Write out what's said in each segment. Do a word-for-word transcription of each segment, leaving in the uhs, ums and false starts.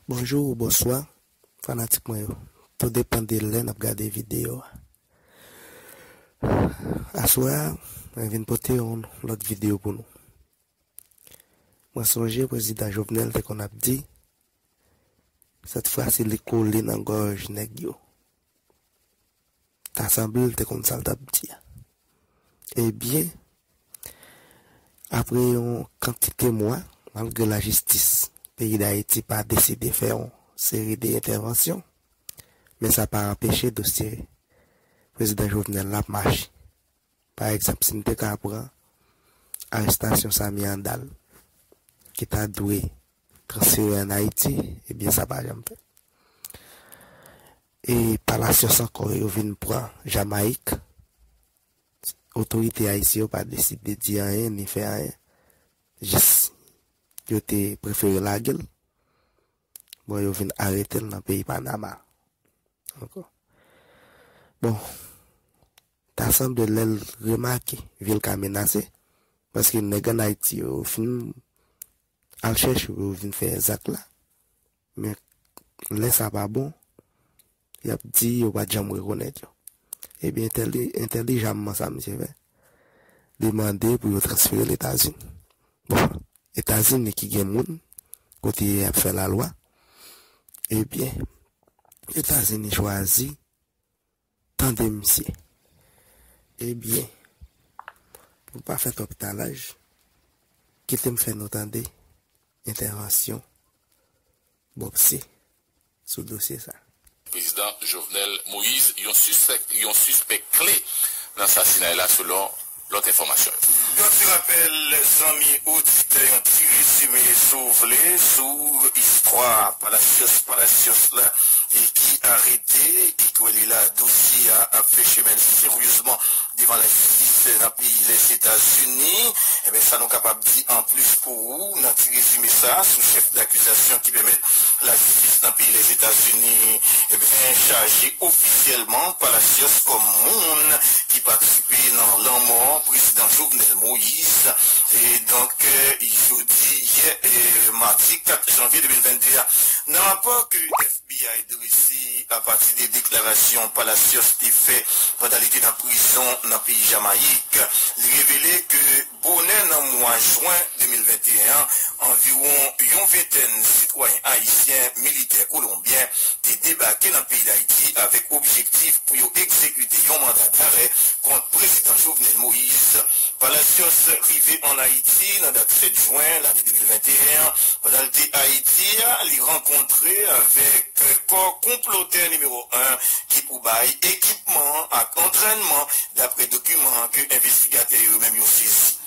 Bonjou ou bonswa, fanatik mwen yo. Tou depann de lè n ap gade videyo a. Aswè a, mwen vin pote yon lòt videyo pou nou. Mwen sonje prezidan Jovenel te konn ap di, sèt fwa si li kole nan gòj nèg yo. Ta sanble l te konn sa l t ap di a. Ebyen, apre yon kantite mwa, malgre lajistis peyi Dayiti pa deside fè yon seri de entèvansyon, men sa pa anpeche dosye prezidan Jovenel la ap mache. Pa egzanp, si n te ka pran arestasyon Samy Handal, ki ta dwe transfere ann Ayiti, ebyen sa pa janm fèt. E Palacios ankò, yo vin pran Jamayik. Otorite ayisyen yo pa deside di anyen, ni fè anyen. Jis, yo te prefere lage l. Bon, yo vin arete l nan peyi Panama. Ankò. Bon, ta sanble lè l remake vi l ka menase, paske nèg ann Ayiti yo fin al chèche yo vin fè zak la. Men lè sa pa bon, y ap di yo pa t janm rekonèt yo. Ebyen, entèli-, entèlijamman sa misye fè, li mande pou yo transfere l Etazini. Bon, Etazini ki gen moun, kote y ap fè lalwa, ebyen, Etazini chwazi tande misye. Ebyen, pou pa fè twòp etalaj, kite m fè nou tande entèvansyon Bob C sou dosye sa. Prezidan Jovenel Moïse, yon sispèk, yon sispèk kle nan sasinay la, selon lòt enfòmasyon yo. Yon ti rapèl, zanmi oditè, yon ti rezime, si w vle, sou istwa Palacios, Palacios la, e ki arete, e ki wè li la, dosye a ap fè chemen l seryezman devan lajistis nan peyi Lèzetazini. Ebyen, sa nou kapab di anplis pou ou nan ti rezime sa a sou chèf dakizasyon ki pèmèt lajistis nan peyi Lèzetazini, ebyen, chaje ofisyèlman Palacios kòm moun ki patisipe nan lanmò prezidan Jovenel Moïse. E donk, eh, jodi, yè, eh, madi kat janvye de mil vennde a, nan rapò ke F B I drese apati de deklarasyon Palacios te fè pandan li te nan prizon nan peyi Jamayik, li revele ke bonè nan mwa jen de mil venteyen an, anviwon yon ventèn sitwayen ayisyen militè kolonbyen te debake nan peyi Dayiti avèk objektif pou yo egzekite yon manda darè kont prezidan Jovenel Moïse. Palacios rive ann Ayiti nan dat sèt jen lane de mil venteyen an. Pandan l te Ayiti a, li rankontre avèk kò konplotè nimewo en ki pou bay ekipman ak antrènman, dapre dokiman ke envestigatè yo menm yo sezi.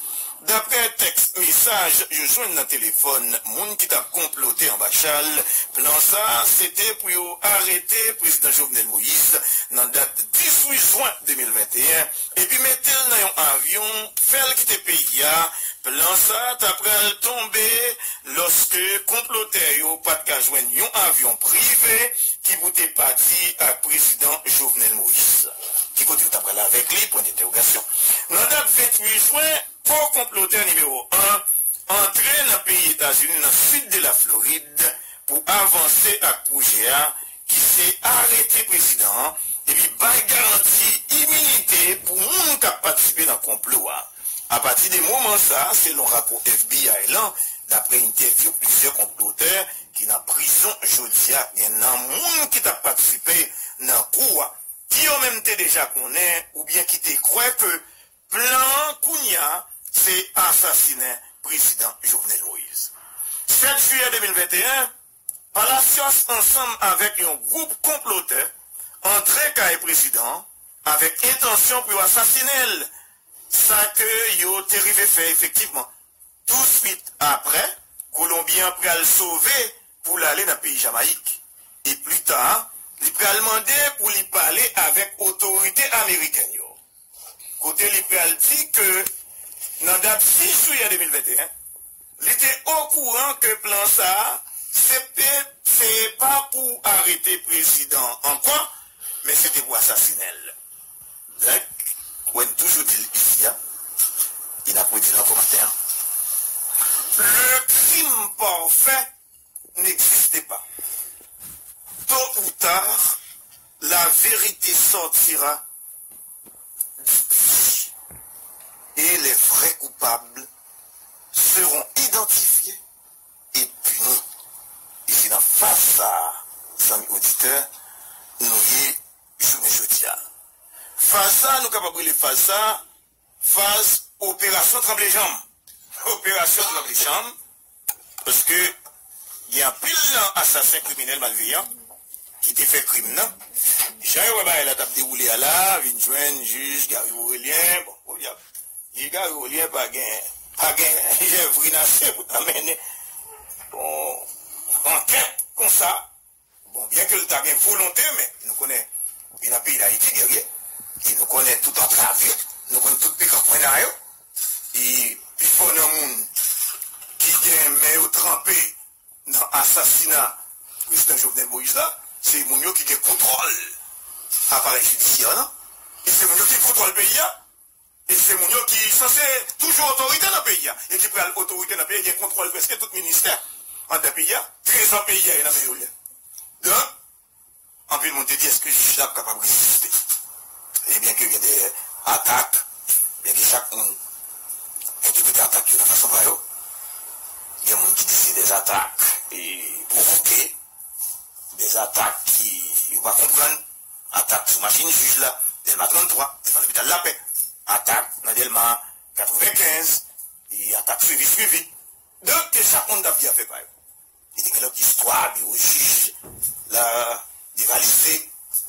Dapre tèks mesaj yo jwenn nan telefòn moun ki t ap konplote anba chal, plan sa a se te pou yo arete prezidan Jovenel Moïse nan dat dizuit jen de mil venteyen, epi mete l nan yon avyon, fè l kite peyi a. Plan sa a ta pral tonbe lòske konplotè yo pa t ka jwenn yon avyon prive ki pou te pati ak prezidan Jovenel Moïse. Ki kote yo ta pral avèk li? Pwen dentèwogasyon. Nan dat venntuit jen, kò konplotè nimewo en antre nan peyi Etazini, nan sid de Laflorid, pou avanse ak pwojè a, ki se arete prezidan an, epi bay garanti iminite pou moun k ap patisipe nan konplo a. Apati de moman sa a, selon rapò F B I lan, dapre entèvyou plizyè konplotè ki nan prizon jodi a, gen nan moun ki t ap patisipe nan kou a, ki yo menm te deja konnen oubyen ki te kwè ke plan an kounye a se asasinen prezidan Jovenel Moïse. Sèt jiyè de mil venteyen, Palacios ansanm avèk yon gwoup konplotè antre kay prezidan an avèk entansyon pou yo asasinen l, sa ke yo te rive fè efektivman. Touswit apre, Kolonbyen an pral sove pou l ale nan peyi Jamayik. E pli ta, li pral mande pou li pale avèk otorite amerikèn yo. Kote li pral di ke nan dat sis jiyè de mil venteyen, li te okouran ke plan sa a, se te, se pa pou arete prezidan an ankò, men se te pou asasinen l. Donk, wè n toujou di l isi a, e n ap redi l an kòmantè an. Le crime parfait n'existe pas. Car la vérité sortira du puits, et les vrais coupables seront identifiés et punis. E se nan faz sa a, zanmi oditè, nou ye jounen jodi a. Faz sa a, nou kapab rele faz sa a, faz operasyon tranble janm. Operasyon tranble janm, paske gen anpil nan asasen, kriminèl, malveyan ki te fè krim nan. Jan yo wè bagay la t ap dewoule a la, vin jwenn jij Gary Aurelien, bon, podyab, jij Gary Aurelien pa gen, pa gen jèvrin ase pou ta mennen yon ankèt konsa. Bon, byen ke l ta gen volonte, men nou konnen li nan peyi Dayiti, gerye. E nou konnen tout antrav yo, nou konnen tout pikan pwen nan yo. E pifò nan moun ki gen men yo tranpe nan asasina prezidan Jovenel Moïse la, se moun yo ki gen kontwòl aparèy jidisyè an, e se moun yo ki kontwòl peyi a. E se moun yo ki sanse toujou otorite nan peyi a, e ki pral otorite nan peyi a, gen kontwòl prèske tout ministè anndan peyi a, trezò peyi a, e nan men yo l ye. Donk, anpil moun te di, èske jij la ap kapab reziste? Ebyen ke gen de atak, byen ke chak moun entèprete atak yo nan fason pa yo. Gen moun ki di se de atak e pwovoke, de atak ki yo pa konprann, atak sou machin jij la, Dèlma trannntwa, devan lopital Lapè, atak nan Dèlma katrevenkenz, e atak swivi swivi. Donk, ke chak moun t ap di afè pa yo. E te gen lòt istwa, biwo jij la devalize,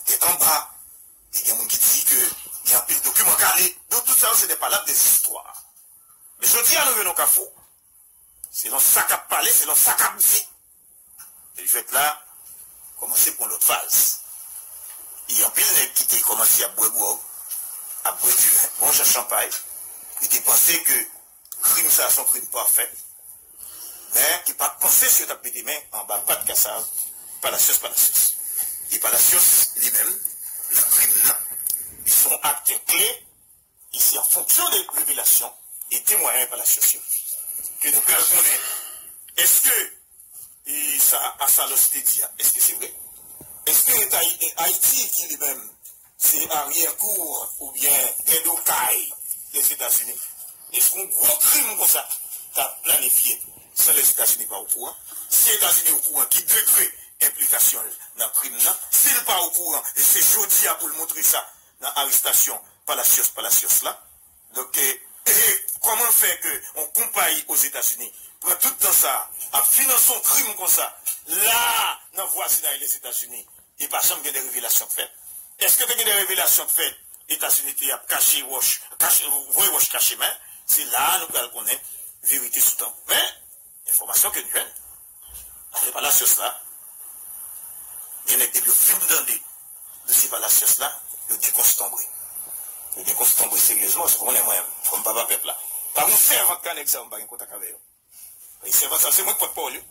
tèt anba. E gen moun ki di ke gen anpil dokiman kale. Donk, tout sa yo, se de palab, de zistwa. Men jodi a, nou rive nan kafou. Selon sa k ap pale, selon sa k ap di, fèt la kòmanse pran lòt faz. E anpil nèg ki te kòmanse ap bwè gwòg, ap bwè diven, bon jan chanpay, ki te panse ke krim sa a se yon krim pafè, men ki pa t panse si yo t ap mete men anba pat Cassave, Palacios, Palacios. E Palacios, li menm, nan krim nan, li se yon aktè kle, e se an fonksyon de revelasyon e temwayaj Palacios yo ke nou pral konnen èske e sa Asalòs te di a, èske se vre? Èske Eta Ayiti, ki li menm se aryè kou oubyen dèdokay Lèzetazini, èske yon gwo krim konsa t ap planifye san Lèzetazini pa okouran? Si Etazini okouran, ki degre enplikasyon l nan krim nan? Si l pa okouran, e se jodi a pou l montre sa nan arestasyon Palacios, Palacios la. Donk, e, e kòman fè ke yon konpayi Ozetazini pran tout tan sa a ap finanse yon krim konsa la a nan vwazinay Lèzetazini e pa janm gen de revelasyon k fèt? Èske te gen de revelasyon k fèt? Etazini te ap kache wòch, kache, voye wòch kache men, se la a nou pral konnen verite sou tan. Men, enfòmasyon ke n jwenn, se Palacios la. Gen nèg depi yo fin tande dosye Palacios la, yo dekonstanbre. Yo dekonstanbre seryezman, se konnen mwen, kòm papa pèp la. Pa gen sèvant ka nèg sa yo, m pa gen kontak avè yo. E sèvant sa yo, se mwen k pòtpawòl yo.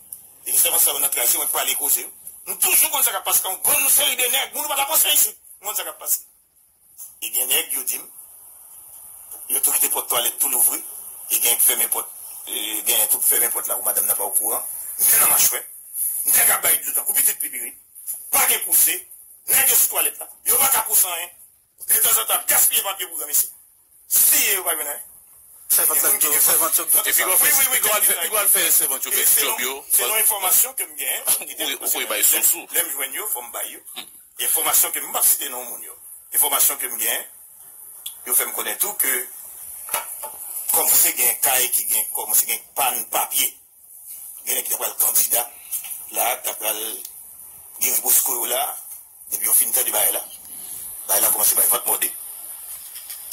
E sèvant sa yo nan tray, se mwen k pale koze yo. Nou toujou konn sa k ap pase, kan yon bann seri de nèg, moun ou pa ta panse isit, nou konn sa k ap pase. E gen nèg, yo di m, yo tou kite pòt twalèt tou louvri. E gen k fèmen pòt, e, gen tou k fèmen pòt la pou madanm nan pa okouran. Men nan machwè. Nèg ap bay dlo tankou pitit pipirit. Pa gen pouse. Nèg yo sou twalèt la. Yo pa ka pouse anyen. Detanzantan ap gaspiye papye pou granmesi. Siye yo pa jwenn anyen. Sèvant la, sèvant yo kite sa. Wi, wi, wi, piga w al fè, piga w al fè sèvant yo fè ti djòb yo. Selon enfòmasyon ke m genyen, ou, ou bay sousou. Lè m jwenn yo, fò m bay yo. Enfòmasyon ke m, m p ap site non moun yo. Enfòmasyon ke m gen, yo fè m konnen tou ke kòmanse gen kay ki gen, kòmanse gen pàn papye. Gen nèg ki ta pral kandida la, ta pral gen Bosco yo la, depi yo fin tande bagay la, bagay la kòmanse bay vant mòde.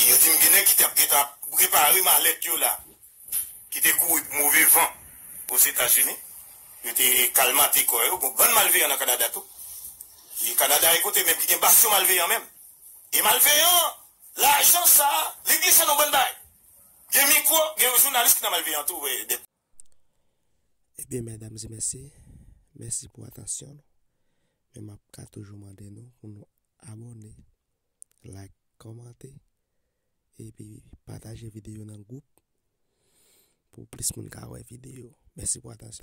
E yo di m gen nèg ki t ap gentan ap prepare malèt yo la, ki te kouri pou move van Ozetazini. Yo te kalmate kò yo. Gon bann malveyan nan Kanada tou. E Kanada e kote menm ki gen basyon malveyan menm. E malveyan, lajan sa, li glise nan bann bay. Gen mikwo, gen jounalis ki nan malveyan tou, e, de Ebyen, medam e mesye, mèsi pou atansyon nou. Men m ap ka toujou mande nou pou nou abòne, like, kòmante, epi pataje videyo nan gwoup pou plis moun ka wè videyo. Mèsi pou atansyon.